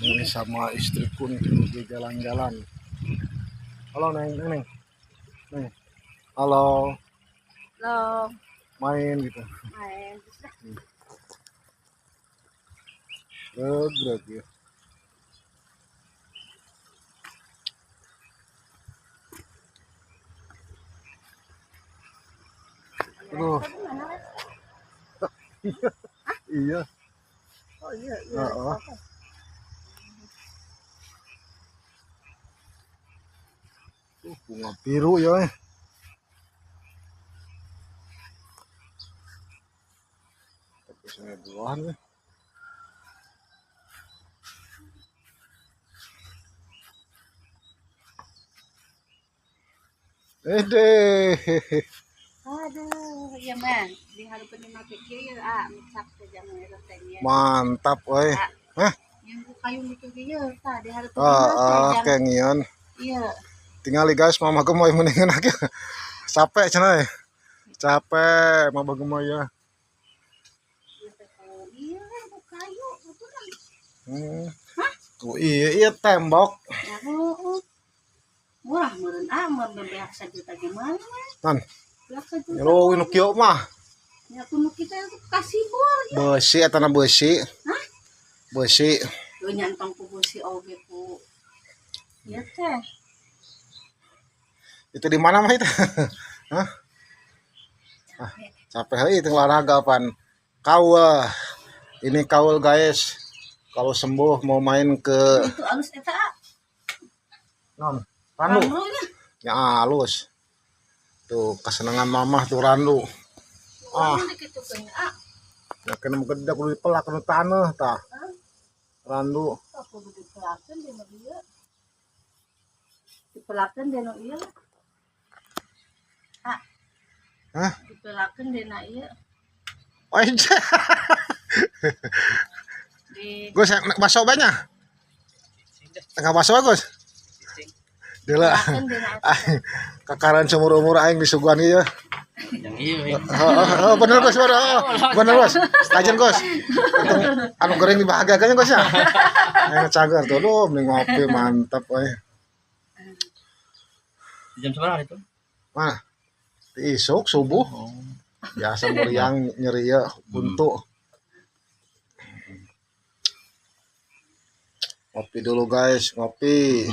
Ini sama istriku nih lagi jalan-jalan. Halo Neng, Neng, Neng. Neng. Halo. Halo. Main gitu. Main. Greg ya. Aduh. Iya. Iya. Oh iya, iya. Heeh. Bunga biru ya. Tapi saya buahan ya. Deh. Aduh, ya man, di harapan make kieu ya, ah, micak teh jangan eta teh nya. Mantap euy. Hah? Yang kayu itu kieu tah di harapan Ah, kengian. Iya. Tingali guys, mama gemoy mendingan lagi. Capek cenah. Capek mama gemoy ya. Iya, kayu betulan. Hah? Tuh iya, iya tembok. Ya, murah meureun ah, mun beak sajuta gimana? Tan. Nyero nu kieu mah. Ya kuno kita itu kasih bor ya. Beusi eta na beusi. Hah? Beusi. Lu nyantong ku beusi oge ku. Ieu teh. Itu di mana mah itu? Hah? Ah, capek heuh itu olahraga pan. Kaul. Ini kaul guys. Kalau sembuh mau main ke itu alus eta. Non, randu. Ya halus. Tuh kesenangan mamah tuh randu. Ah. Ya kena gede kudu dipelak kudu taneuh tah. Randu. Kudu dipelakeun dina ieu. Dipelakeun dina ieu. Ah. Hah? Dipelakeun dina ieu. Oh iya. Gus, bakso banyak. Tengah bakso Gus. Dela. Kakaran seumur-umur aing disuguhan ieu. Iya. Oh, bener Gus, bener. Bener Gus. Kajian Gus. Anu gering dibahagiakan Gus ya. Aing cager tuh, lu mending ngopi mantap euy. Jam seberapa itu? Mana? Isuk subuh. Biasa muriang nyeri ya buntu. Ngopi dulu guys, ngopi.